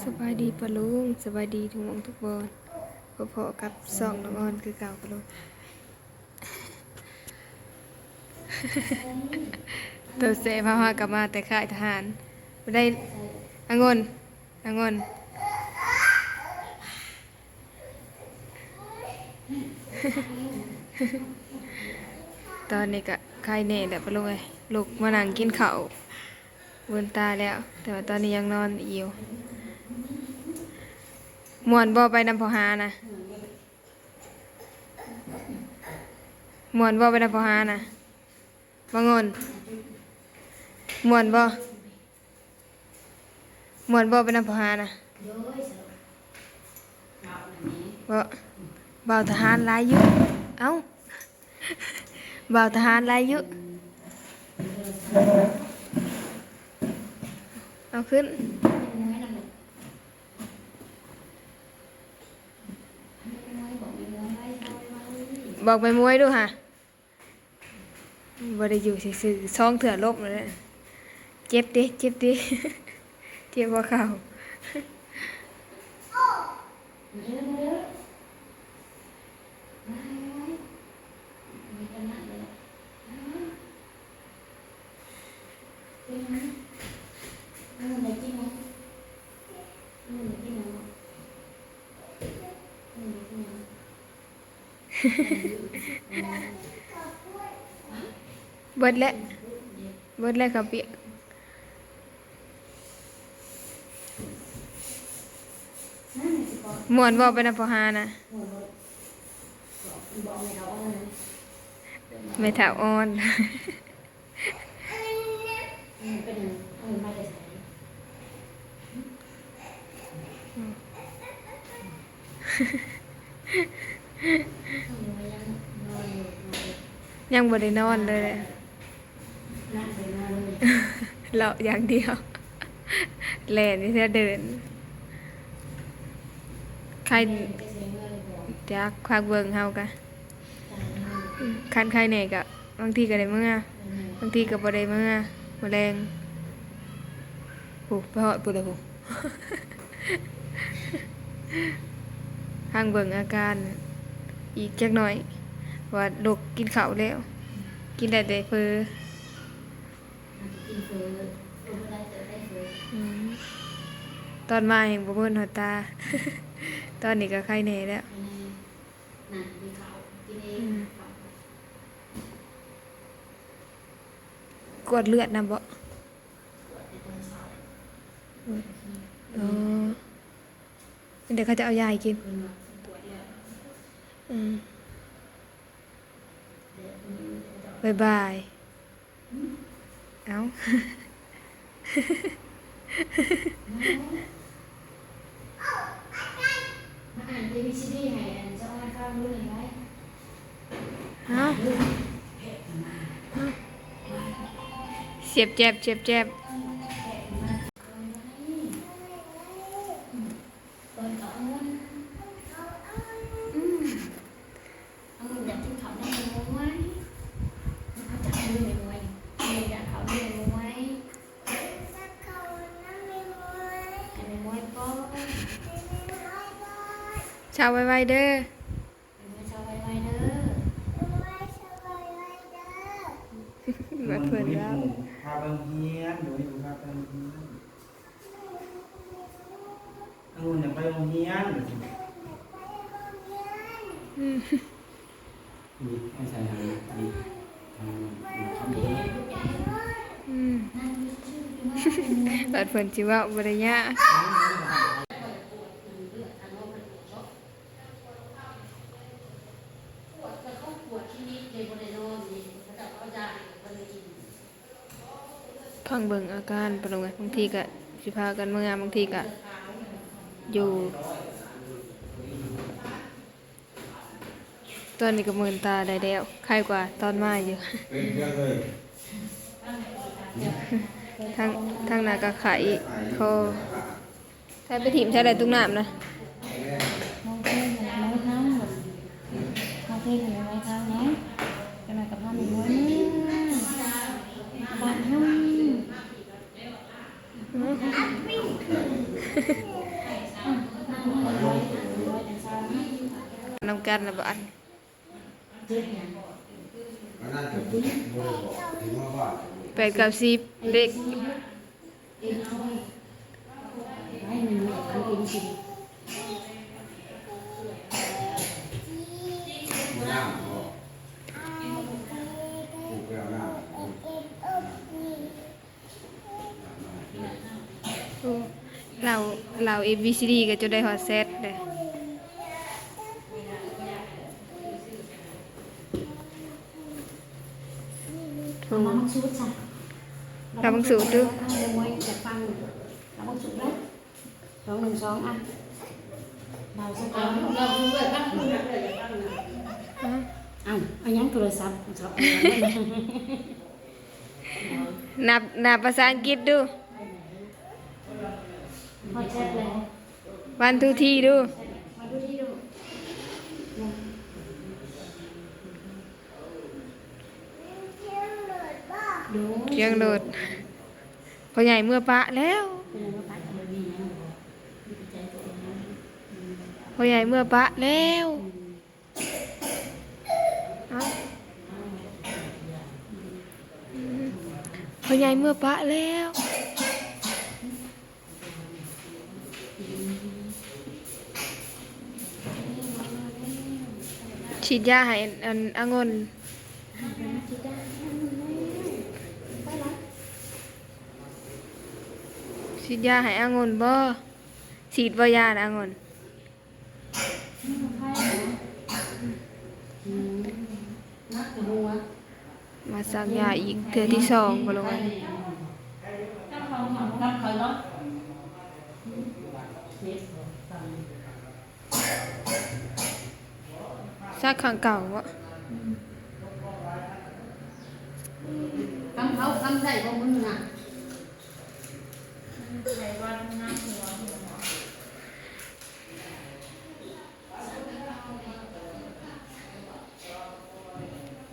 ສະບາຍດີປ້າລຸງ ສະບາຍດີທຸກໝ່ອງທຸກບ່ອນ ພົບພໍ້ກັບຊ່ອງນ້ອງອອນຄືເກົ່າປ້າລຸງ. ໂຕແຊບ ພາມາກັບມາແຕ່ຄ້າຍທະຫານ ບໍ່ໄດ້ ອະງົ່ນ ອະງົ່ນ. ຕອນນີ້ກະໄຄແດ່ແຫຼະປ້າລຸງເອີຍ ລຸກມານັ່ງກິນເຂົ້າ ເວີນຕາແລ້ວ ແຕ່ວ່າຕອນນີ້ຍັງນອນຢູ່. ມ່ວນບໍ່ໄປນຳພໍ່ຫານະ? ມ່ວນບໍ່ໄປນຳພໍ່ຫານະ? ບໍ່ງົນ ມ່ວນບໍ່? ມ່ວນບໍ່ໄປນຳພໍ່ຫານະ? ບໍ່ ບ່າວທະຫານຫຼາຍຢູ່. ເອົ້າ ບ່າວທະຫານຫຼາຍຢູ່. ເອົາຂຶ້ນ ບອກແມ່ມວຍດູຫາ. ບໍ່ໄດ້ຢູ່ຊື່ໆ ສອງເທື່ອລົບແລ້ວ. ເຈັບຕິ ເຈັບຕິ ເຈັບຫົວເຂົ່າ. ເບິດແລ້ວ ເບິດແລ້ວເຂົ້າປຽກ. ມ່ວນບໍ່ໄປນຳພໍ່ຫານະ? ແມ່ເຖົ້າອ່ອນ. ຍັງບໍ່ໄດ້ນອນເລີຍ ເລາະຢ່າງດຽວ ແລ່ນມີແຕ່ເດີນ. ໄຄ ຈັກ ພັກເບິ່ງເຮົາກະ ຄັນໄຄແດ່ກະ ບາງທີກະໄດ້ເມືອ ບາງທີກະບໍ່ໄດ້ເມືອ. ມື້ແລງ ໂອ້ ໄປຮອດພຸ້ນແລ້ວພຸ້ນ. ພັງເບິ່ງອາການອີກຈັກໜ້ອຍ ວ່າລຸກກິນເຂົ້າແລ້ວ ກິນໄດ້ແຕ່ເຝີ. ອືມ ຕອນມາແຮ່ງບໍ່ເມີນຫອດຕາ ຕອນນີ້ກະໄຄແດ່ແລ້ວ. ອືມ ກວດເລືອດນຳບໍ? ເອີ ເອີ ເດີ ເຂົາຈະເອົາຢາໃຫ້ກິນ. ອືມ ບາຍບາຍ. ເອົ້າ ເອົ້າ ສຽບແຈບ ສຽບແຈບ. ເບິ່ງເອົາອະງຸ່ນ ອືມ ອະງຸ່ນຢາກກິນເຂົ້ານຳແມ່ມວຍ ເອົາຈັບມືແມ່ມວຍ ອະງຸ່ນຢາກເຂົ້ານຳແມ່ມວຍ ໃຫ້ແມ່ມວຍປ້ອນ ເຊົ້າໄວໆເດີ ແມ່ມວຍເຊົ້າໄວໆເດີ ບາດເພິ່ນວ່າ ພາໄປໂຮງຮຽນ ບໍ່ມີຜູ້ພາໄປໂຮງຮຽນ. ອະງຸ່ນຢາກໄປໂຮງຮຽນ. ອືມ ນີ້ໃຫ້ໃສ່ທາງນີ້ ທາງນີ້ ອືມ ບາດເພິ່ນຊິເວົ້າບໍ່ໄດ້ຍາກ. ຟັງເບິ່ງອາການ ປະລຸງເອີຍ ບາງທີກະຊິພາກັນເມືອ ບາງທີກະຢູ່. ຕອນນີ້ກະເມີນຕາໄດ້ແລ້ວ ໄຄກວ່າຕອນມາຢູ່. ທາງ ທາງໜ້າກະໄຄ ຄໍ ໃສ່ໄປຖິ້ມໃສ່ແລ້ວຕຸກນ້ຳນະ. ເຮົາເຄີຍເຫັນໄມ້ທັງ ເຮົາເຄີຍເຫັນໄມ້ທັງເນາະ ຈັກໜ້ອຍກະພາແມ່ນ້ອຍມາບ້ານເຮົາ. ອືມ ອືມ ນຳກັນລະບາດ ແປດ ເກົ້າ ສິບ ເລກ ໂອ້ ລາວ ລາວ ເອ ບີ ຊີ ດີ ກໍຈົນໄດ້ຮອດ ແຊັດ ເດ້. ລະມັກສູດຊະ ລະມັກສູດດູ ລະມັກສູດເດີ. ສອງ ໜຶ່ງ ສອງ ອ່ະ ເບົາຊະກ່ອນ ເອົ້າ ເອົາຫຍັງໂທລະສັບ ນັບ ນັບພາສາອັງກິດດູ ຮອດແຊັດແລ້ວ ວັນ ທູ ທີ ດູ ວັນ ທູ ທີ ດູ. ສຽງລົດ ພໍ່ໃຫຍ່ເມືອປະແລ້ວ ພໍ່ໃຫຍ່ເມືອປະແລ້ວ. ເອົ້າ ພໍ່ໃຫຍ່ເມືອປະແລ້ວ. ສີດຢາໃຫ້ອັນ ອາງົນ ສີດຢາໃຫ້ອາງົນບໍ່? ສີດບໍ່ຢານະອາງົນ? ມາສັກຢາອີກເທື່ອທີສອງບໍ່ລະວະ? ສັກຂ້າງເກົ່າເບາະ? ຄຳເຂົາຄຳໄດ້ບໍ່ມຶງນະ?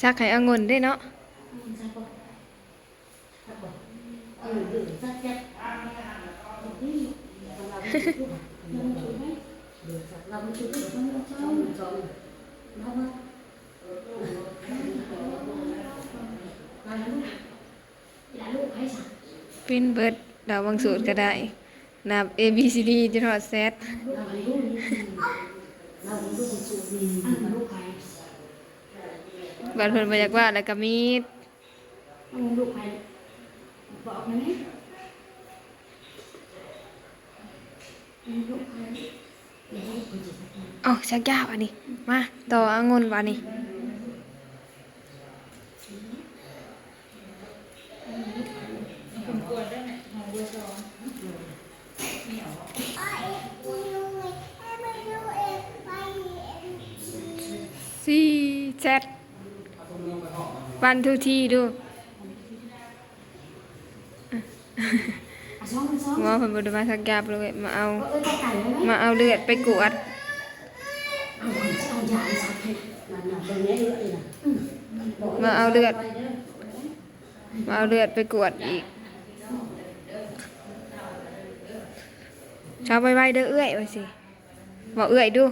ສັກໃຫ້ອາງົນເດ້ເນາະ. ປິ່ນເບິດ ດາວບັງສູດກໍໄດ້ ນັບ ເອ ບີ ຊີ ດີ ຈົນຮອດ ແຊັດ ບາດເພິ່ນບໍ່ຢາກເວົ້າແລ້ວກໍມີດ. ເອົາ ສັກຢາບາດນີ້ ມາຕໍ່ອາງົນບາດນີ້. ຊີແຊັດ ວັນ ທູ ທີ ດູ. ບໍ່ ເພິ່ນບໍ່ໄດ້ມາສັກຢາບເລີຍ ມາເອົາ ມາເອົາເລືອດໄປກວດ ມາເອົາເລືອດ ມາເອົາເລືອດໄປກວດອີກ. ເຊົາໄວໆເດີເອື້ອຍ ວ່າຊິ ເວົ້າເອື້ອຍດູ.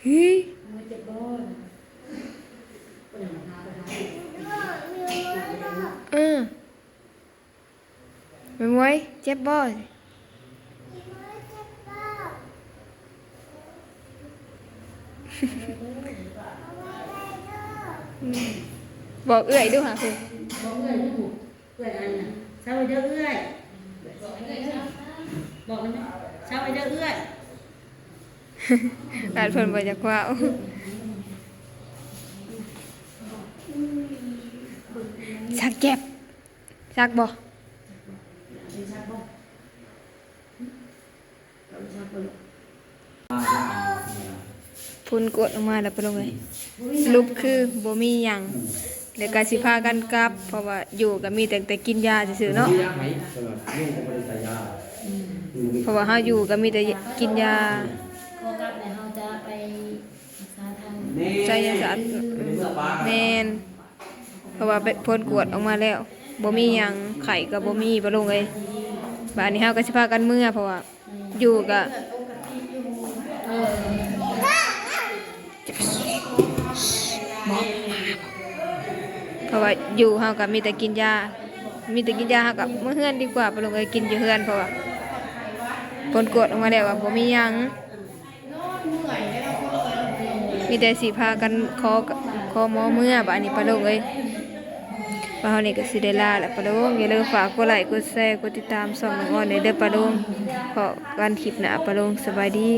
ເອີ ແມ່ໝວຍ ເຈັບບໍ່? ບອກເອື້ອຍດູຫາ ບອກເອື້ອຍດູ ເອື້ອຍອັນນະ ເຊົາເດີເອື້ອຍ ບອກນະ ເຊົາເດີເອື້ອຍ. ອາດເພິ່ນບໍ່ຢາກເວົ້າ ສັກແຈັບ. ສັກບໍ່? ຜົນກວດອອກມາແລ້ວ ປະລຸງເອີຍ ສະຫຼຸບຄືບໍ່ມີຫຍັງ ແລ້ວກະຊິພາກັນກັບ ເພາະວ່າຢູ່ກະມີແຕ່ ແຕ່ກິນຢາຊື່ໆເນາະ ເພາະວ່າເຮົາຢູ່ກະມີແຕ່ກິນຢາ. ພໍກັບແລ້ວເຮົາຈະ ໄຊຍະສາດ ແມ່ນ ເພາະວ່າໄປຜົນກວດອອກມາແລ້ວ ບໍ່ມີຫຍັງ ໄຂ້ກໍບໍ່ມີ ປາລຸງເອີຍ. ບາດນີ້ເຮົາກໍຊິພາກັນເມືອ ເພາະວ່າຢູ່ກໍ ເພາະວ່າຢູ່ເຮົາກໍມີແຕ່ກິນຢາ ມີແຕ່ກິນຢາ ເຮົາກໍເມືອເຮືອນດີກວ່າ ປາລຸງເອີຍ. ກິນຢູ່ເຮືອນ ເພາະວ່າຜົນກວດອອກມາແລ້ວວ່າບໍ່ມີຫຍັງ. ມີແຕ່ຊິພາກັນຂໍ ຂໍໝໍເມືອບາດນີ້ ປາລຸງເອີຍ. ວ່າເຮົານີ້ກໍຊິໄດ້ລາແລ້ວ ປາລຸງ. ຢ່າລືມຝາກກົດໄລ ກົດແຊ ກົດຕິດຕາມຊ່ອງນ້ອງອອນແດ່ເດີ ປາລຸງ. ພໍ້ກັນຄລິບໜ້າ ປາລຸງ. ສະບາຍດີ.